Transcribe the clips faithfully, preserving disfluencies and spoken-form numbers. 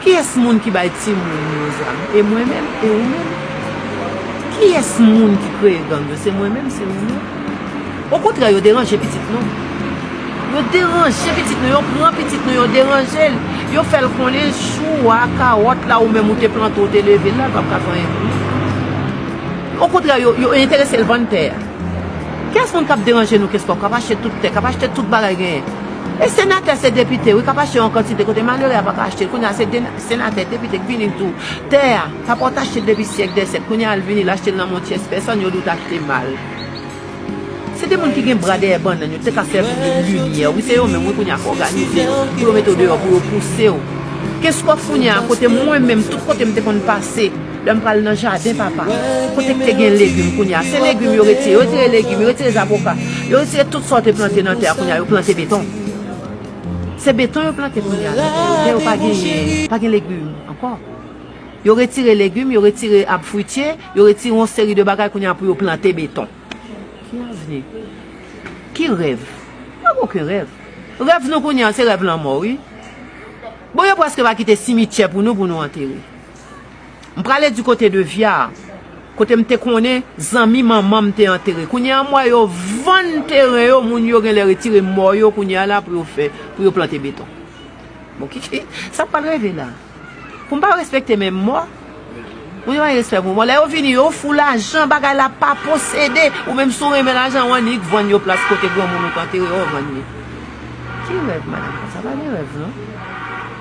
Kiyès moun ki bay timoun yo zam? E mwen menm, e ou menm. Kiyès moun ki kreye gang yo? Se mwen menm, se ou menm. Okontrè, yo deranje pitit nou. Yo deranje pitit nou, yo pran pitit nou, yo deranje l. Yo fè l konnen chou a, kawòt la, ou menm ou te plante, ou te leve l la, l p ap ka fè anyen pou li. Okontrè, yo, yo enterese l vann tè a. Kiyès moun k ap deranje nou kès fwa k ap achte tout tè, k ap achte tout bagay genyen? E senatè, se depite, wi, k ap achte yon kantite kote malere a pa ka achte l. Kounye a, se de, senatè, depite k vini k di w, tè a, papa w t achte l depi syèk dè syèk. Kounye a, l vini, l achte l nan men yon tyès pèsòn, yo di w t achte mal. Se de moun ki gen bra dèyè bannann, yo te ka sèvi de limyè. Wi, se yo menm, wi, kounye a k òganize yo, pou yo mete w deyò, pou yo pouse w. Kès fwa kounye a, kote mwen menm, tout kote m te konn pase, lè m pral nan jaden papa, kote k te gen legim kounye a, se legim yo retire, yo retire legim, yo retire zaboka, yo retire tout sa w te plante nan tè a kounye a, yo plante beton. Se beton yo plante kounye a la. Tè yo pa gen, pa gen legim ankò. Yo retire legim, yo retire ab fwitye, yo retire yon seri de bagay kounye a pou yo plante beton. Ki avni? Ki rèv? Pa gen okenn rèv. Rèv nou kounye a, se rèv lanmò, wi. Bon, yo prèske pa kite simityè pou nou, pou nou antere. M prale di kote de Vya, kote m te konnen zanmi manman m te antere. Kounye a, m wè yo vann teren yo, moun yo genlè retire mò yo kounye a la pou yo fè, pou yo plante beton. Bon, ki, ki, sa pral rive la? Pou m pa respekte menm mò? Moun yo pa gen respè pou mò. Lè yo vini, yo ofri w lajan, bagay la pa posede. Ou menm, si w renmen lajan, w annik vann yo plas kote granmoun ou t antere a, w vann li. Ki rèv, madanm? Sa pa gen rèv, non.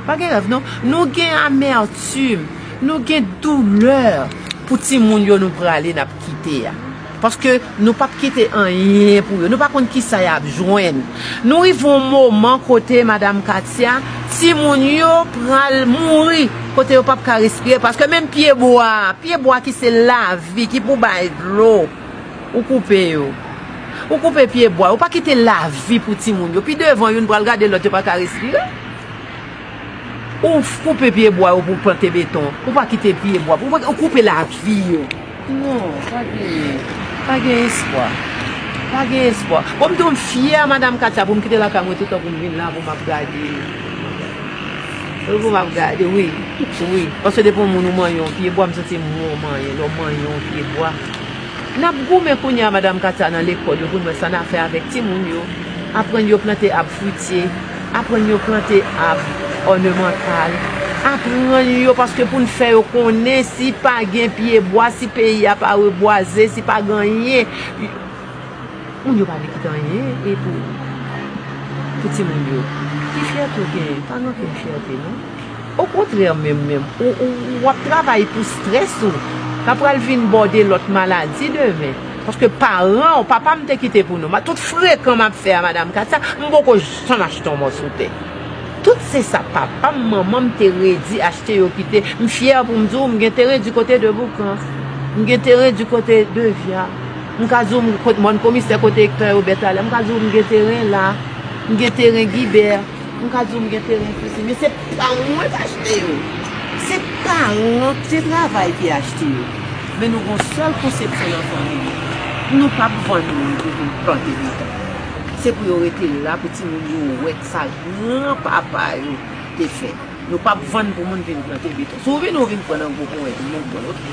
Pa gen rèv, non. Nou gen amètim, nou gen doulè pou timoun yo nou prale, n ap kite a. Paske nou p ap kite anyen pou yo. Nou pa konn kisa y ap jwenn. Nou rive yon moman kote, madanm Katia, timoun yo pral mouri, kote yo p ap ka respire. Paske menm pyebwa, pyebwa ki se lavi, ki pou bay dlo, ou koupe yo. Ou koupe pyebwa, ou pa kite lavi pou timoun yo. Pi devan, youn pral gade lòt, yo pa ka respire. Ou f-, koupe pyebwa yo pou plante beton. Ou pa kite pyebwa. Ou pa, ou koupe lavi yo. Non, pa gen, pa gen espwa. Pa gen espwa. Bon, m di w, m fyè, madanm Katia, pou m kite lakay mwen toutan pou m vin la, pou m ap gade. Pou m ap gade, wi. Wi. Paske depi yon moun ou manyen yon pyebwa, m santi m wè w manyen. Lè w manyen yon pyebwa. N ap goumen kounye a, madanm Katia, nan lekòl yo, pou n wè sa n a fè avèk timoun yo. Aprann yo plante ab fwitye, aprann yo plante ab ònemantal, aprann yo, paske pou n fè yo konnen, si pa gen pyebwa, si peyi a pa rebwaze, si pa gen anyen, moun yo pa vle kite anyen e pou, pou timoun yo. Ki fyète w genyen? Pa gen okenn fyète, non. Okontrè, menm, menm, ou, ou, w ap travay pou strès ou, k ap pral vin ba w de lòt maladi demen. Paske paran w, papa m te kite pou nou. Ma-, tout frekan m ap fè a, madanm Katia, m poko janm achte yon mòso tè. Tout se sa papa m, manman m te redi achte yo kite. M fyè pou m di w, m gen teren di kote de Boukan. M gen teren di kote de Vya. M ka di w, m kot-, mòn komisè kote Ektè Obè talè. M ka di w, m gen teren la. M gen teren Gibè. M ka di w m gen teren isit, men se pa mwen k achte yo. Se paran k te travay ki achte yo. Men nou gen yon sèl konsepsyon nan fanmi nou. Nou p ap vann moun pou vin plante beton. Se pou yo rete la, pou timoun yo wè sa granpapa yo te fè. Nou p ap vann pou moun vin plante beton. Si w vini, w vin pran nan gwo ponyèt, ou vin pran, oke.